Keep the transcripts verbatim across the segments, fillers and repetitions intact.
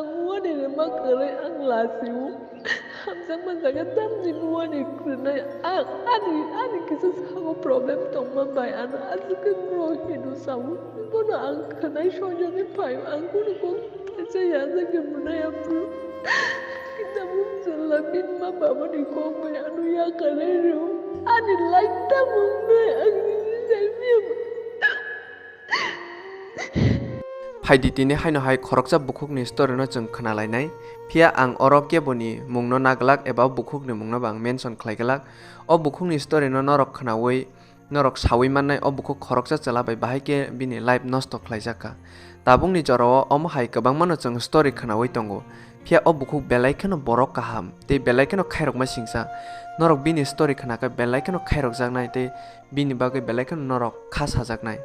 Muani rwma kwrwi ang lachio. Hamjakma jaga tamni muani kwrwnai. Ang ani, ani kisa sago problem tongma bai ano aswk khe bro hino sao. Bono ang khwnai soinani phaio. Ang kunu kok kaisa yajak khe mwnai aphuru. Tabuk chwla bini ma babani kok bai ano yakarwi rw. Ani life tamo wngnai ang nini sai miyam. Phaidi tini haino hai khoroksa bukhukni story no chwng khwnalainai. Phiya ang oro keboni mungno naglak eba o bukhukni mungno bo ang mention khlai glak. O bukhukni story no norok khwnawi, norok sawi mannai o bukhuk khoroksa chwla bai bahai khe bini life nosto khlaijak kha. Tabukni jorao omo hai kwbangmano chwng story khwnawi tongo. Phiya o bukhuk belai kheno borok kaham tei belai kheno khairokma singsa. Norok bini story khwnakhe belai kheno khairokjaknai tei bini bagwi belai kheno norok kha sajaknai.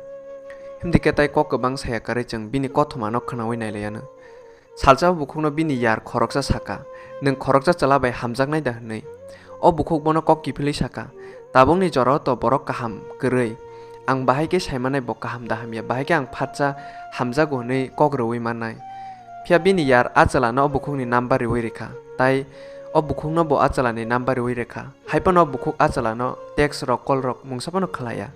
Himdi khe tai kok kwbang saya kwrwi chwng bini kothomano khwnawi nailaianw. Salsa o bukhukno bini yar khoroksa sakha, "Nwng khoroksa chwla bai hamjaknai da?" hwnwi. O bukhuk bono kok kiphilwi sakha, "Tabukni jorao to borok kaham kwrwi. Ang bahai khe saimanai bo kaham da hamya, bahai khe ang phatsa hamjago hwnwi kok rwui mannai." Phiya bini yar a chwlano o bukhukni number riui rikha, tai o bukhukno bo a chwlani number riui rikha. Haiphano bukhuk a chwlano text rok, call rok mungsa phano khlaiya.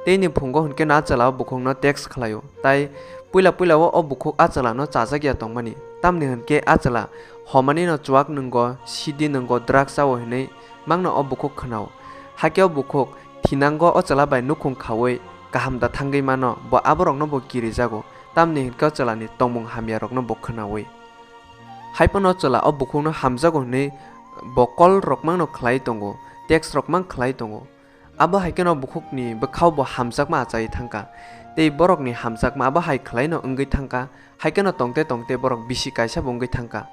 Teini phungo hwnkhe no a chwla o bukhukno text khlaio, tai puila puila o, o bukhuk a chwlano chajak ya tongmani, tamni hwnkhe a chwla homani no chuak nwngo, sidi nwngo, drugs chao hinwi mangno o bukhuk khwnao. Hakhe o bukhuk thinango o chwla bai nukhung khaui kaham da thangwi mano, bo aborokno bo kirijago, tamni hwnkhe o chwlani tongmung hamya rokno bo khwnaui. Haiphano chwla o bukhukno hamjago hwnwi bo call rok mangno khlai tongo, text rok mang khlai tongo. Abo hai kheno bukhukni bwkhao bo hamjakma achai thangkha. Tei borokni hamjakma abo hai khlaino wngwi thangkha, hai kheno tongte tongte borok bisi kaisa bo wngwi thangkha.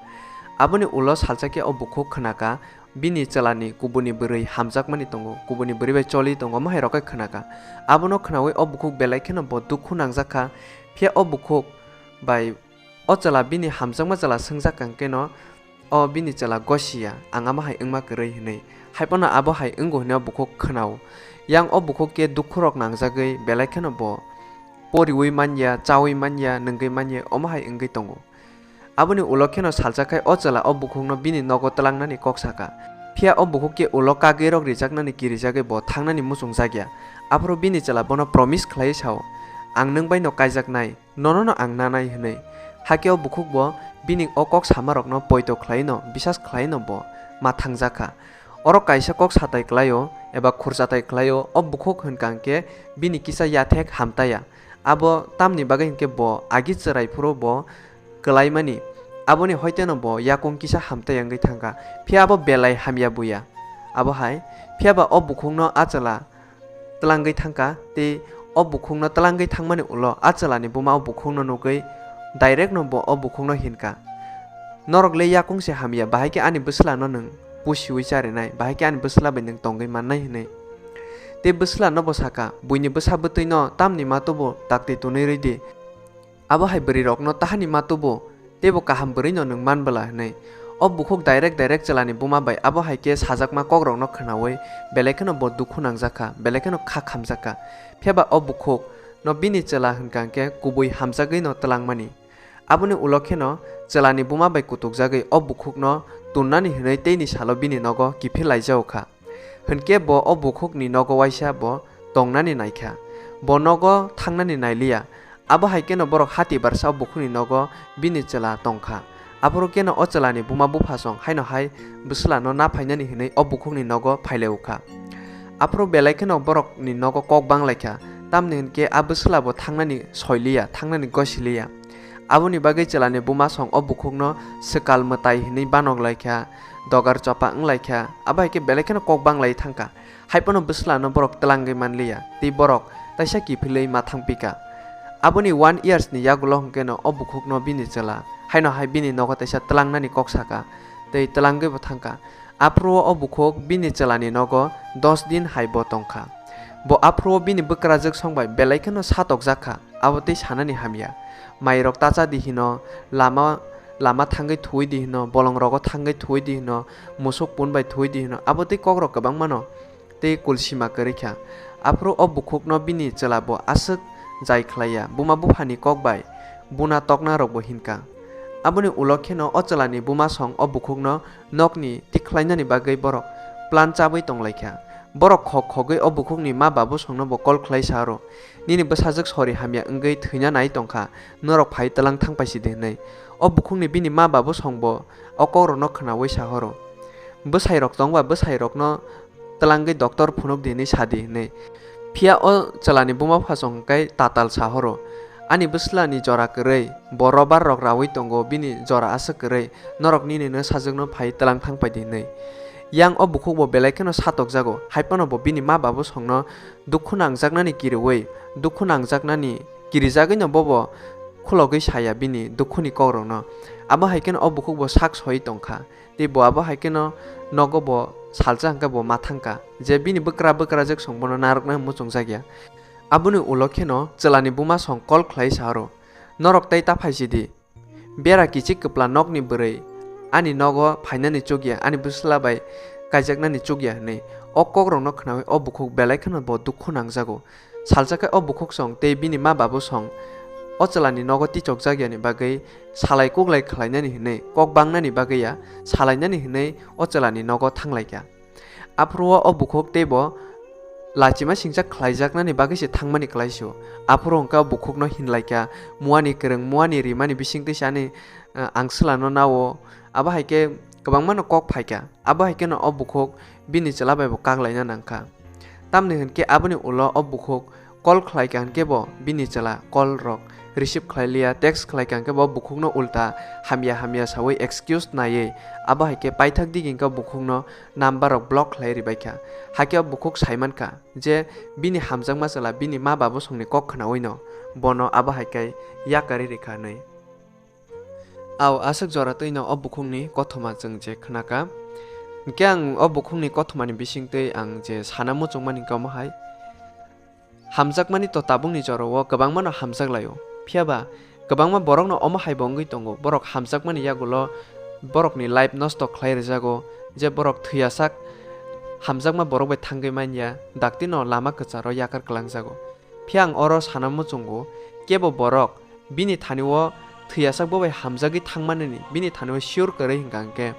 Aboni ulo salsa khe o bukhuk khnakha, bini chwlani kubuni bwrwi hamjakmani tongo, kubuni bwrwi bai choli tongo, omo hai rok khe khnakha. Abono khnaui o bukhuk belai kheno bo dukhu nangjakha, phiya o bukhuk bai o chwla bini hamjakma chwla swngjak kang keno, o bini chwla gosiya, ang amo hai wngma kwrwi hwnwi. Haiphano abo hai wngo hwnwi o bukhuk khwnao. Yang o bukhuk khe dukhurok nangjagwi belai kheno bo poriui manya, chaui manya, nwngwi manya, omo hai wngwi tongo. Aboni ulo kheno salsa khai o chwla o bukhukno bini nogo twlangnani kok sakha. Phiya o bukhuk khe ulo kagwirok rijaknani kirijagwi bo thangnani muchungjakya. Aphuru bini chwla bono promise khlaiwi sao, "Ang nwng baino kaijaknai, nonono ang nanai," hwnwi. Hakhe o bukhuk bo bini o kok samarokno poito khlaino, bisas khlaino bo ma thangjakha. Oro kaisa kok satai klaio eba khurchatai klaio, o bukhuk hwnkha hwnkhe bini kisa yathek hamtaya. Abo tamni bagwi hwnkhe bo agi chwrai phuru bo kwlaimani, aboni hoiteno bo yakung kisa hamtaya wngwi thangkha, phiya abo belai hamya buya. Abo hai, phiya ba o bukhukno a chwla twlangwi thangkha, tei o bukhukno twlangwi thangmani ulo a chwlani buma o bukhukno nugwi direct no bo o bukhukno hinkha, "Norok le yakung se hamya, bahai khe ani bwsla no nwng pusiui charinai, bahai khe ani bwsla bai nwng tongwi mannai," hwnwi. Tei bwsla no bo sakha, "Buini bwsa bwtwi no tamni ma tubu dakti tunui rwidi." Abo hai bwrwi rokno tahani ma tubu, teibo kaham bwrwi no nwng man bwla, hwnwi. O bukhuk direct direct chwlani buma bai abo hai khe sajakma kok rokno khwnaui belai kheno bo dukhu nangjakha, belai kheno kha khamjakha. Phiya ba o bukhuk no bini chwla hwnkha hwnkhe kubui hamjagwi no twlangmani. Aboni ulo kheno chwlani buma bai kutukjagwi o bukhukno tunnani hwnwi teini salo bini nogo kiphil laijao kha. Hwnkhe bo o bukhukni nogo waisa bo tongnani naikha. Bo nogo thangnani nailiya. Abo hai kheno borok hati barsa o bukhukni nogo bini chwla tongkha. Aphuru kheno o chwlani buma buphasong haino hai bwsla no na phainani hwnwi o bukhukni nogo phailaiwkha. Aphuru belai kheno borokni nogo kok banglaikha, tamni hwnkhe a bwsla bo thangnani soiliya, thangnani gosiliya. Aboni bagwi chwlani buma song o bukhukno swkal mwtai hwnwi banok laikha, dogar chopa wng laikha, abo hai khe belai kheno kok banglai thangkha. Haiphano bwsla no borok twlangwi manliya, tei borok taisa kiphilwi ma thangpikha. Aboni one years ni yagulo hwnkhe no o bukhukno bini chwla haino hai bini nogo taisa twlangnani kok sakha, tei twlangwi bo thangkha. Aphuru o bukhuk bini chwlani nogo dos din hai bo tongkha. Bo aphuru bini bwkrajwk song bai belai kheno satokjak kha, abo tei sanani hamya. Mairok tacha di hino, lama, lama thangwi thuwi di hino, bolongrogo thangwi thuwi di hino, musuk pun bai thuwi di hino, abo tei kokrok kwbangmano tei kulsima kwrwi kha. Aphuru o bukhukno bini chwla bo aswk jai khlaiya, buma buphani kok bai buna tokna rokbo hinkha. Aboni ulo kheno o chwlani buma song o bukhukno nokni tik khlainani bagwi borok plan chabwi tonglaikha. Borok khok khogwi o bukhukni ma babusongno bo call khlai sa oro, "Nini bwsajwk sori hamya wngwi thwina nai tongkha, norok phai twlang thang paisi di," hwnwi. O bukhukni bini ma babusong bo o kokrokno khwnaui sa oro, "Bwsairok tongba bwsairokno twlangwi doctor phunuk di," hwnwi sa di, hwnwi. Phiya o chwlani buma bupha song hwnkhe tatal sa horo, "Ani bwslani jora kwrwi, bo robar rok raui tongo, bini jora aswk kwrwi, norok nini no sajwkno phai twlang thang pai di," hwnwi. Yang o bukhuk bo belai kheno satokjago, hai phano bo bini ma babusongno dukhu nangjaknani kiriui, dukhu nangjaknani kirijagwino bobo khulogwi saya bini dukhuni kokrokno. Abo hai kheno o bukhuk bo sak soi tongkha. Tei bo abo hai kheno nogo bo salsa hwnkhe bo ma thangkha, je bini bwkra bwkrajwk song bono narwknai muchungjak ya. Aboni ulo kheno chwlani buma song call khlai sa oro, "Norok tei ta phaisi di. Bera kichik kwpla nokni bwrwi ani nogo phainani chukya, ani bwsla bai kaijaknani chukya," hwnwi o kokrokno khwnaui o bukhuk belai kheno bo dukhu nangjago. Salsa khe o bukhuk song tei bini ma babu song o chwlani nogo tichokjakyani bagwi salai kuklai khlainani hwnwi, kok bangnani bagwi ya salainani hwnwi o chwlani nogo thanglaikha. Aphuru o bukhuk teibo lachima singcha khlaijaknani bagwi se thangmani klaisio. Aphuru hwnkhe o bukhukno hinlaikha, muani kwrwng, muani rimani bisingtwi se ani, eh, angswlano nao. Abo hai khe kwbangmano kok phaikha. Abo hai kheno o bukhuk bini chwla bai bo kak laina nangkha. Tamni hwn khe aboni ulo o bukhuk call khlai kha hwn khe bo bini chwla call rok receive khlai liya, text khlai kha hwn khe bo bukhukno ulta hamya hamya saui excuse naiwi, abo hai khe paithak digi hwn khe bukhukno number rok block khlai ribai kha. Hakhe o bukhuk sai man kha je bini hamjakma chwla bini ma babu songni kok khnaui no bono abo hai khe yakarwi rikha hwnwi. Au aswk jora twi no o bukhukni kothoma chwng je khna kha. Hwnkhe ang o bukhukni kothomani bisingtwi ang je sana muchungmani hwnkhe omo hai. Hamjakmani to tabukni jorao kwbangmano hamjak laio. Phiya ba kwbangma borokno omo hai bo wngwi tongo, borok hamjakmani yagulo borokni life nosto khlai rwjago, je borok thwiya sak hamjakma borok bai thangwi man ya, daktino lama kwcharo yakar kwlangjago. Phiya ang oro sana muchungo, kebo borok bini thani o thwiyasak bo bai hamjagwi thangmanini bini thani o sure kwrwi hwnkha hwnkhe,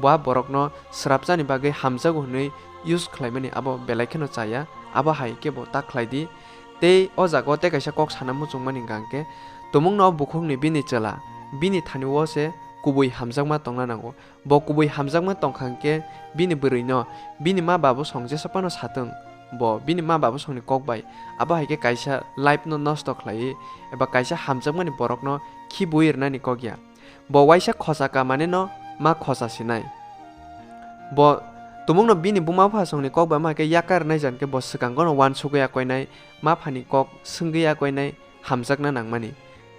bo a borokno srapjani bagwi hamjago hwnwi use khlaimani abo belai kheno chaya, abo hai khe bo ta khlai di. Tei o jaga o tei kaisa kok sana muchungmani hwnkha hwnkhe, tumungno o bukhukni bini chwla bini thani o se kubui hamjakma tongna nango. Bo kubui hamjakma tongkha hwnkhe bini bwrwino bini ma babu song jesa phano satwng, bo bini ma babu songni kok bai abo hai khe kaisa life no nosto khlaiwi eba kaisa hamjakmani borokno khibui rwnani kok ya. Bo waisa khosa ka mane no ma khosa sinai. Bo tumungno bini buma bupha songni kok bai ma hai khe yakar rwnai jan khe bo swkango no uansugwi akoinai, ma phani kok swngwi akoinai, hamjakna nangmani.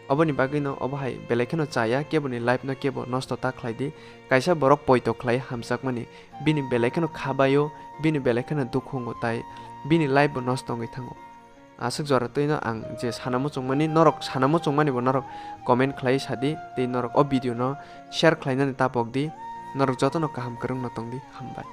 Oboni bagwino obo hai belai kheno chaya, keboni life no kebo nosto ta khlai di. Kaisa borok poito khlai hamjakmani, bini belai kheno khabaio, bini belai kheno dukhu wngo, tai bini life bo nosto wngwi thango. Aswk jora twino ang je sana muchungmani, norok sana muchungmani bo norok comment khlai sa di, tei norok o video no share khlainani ta pok di. Norok jotono kaham kwrwngno tong di, hambai.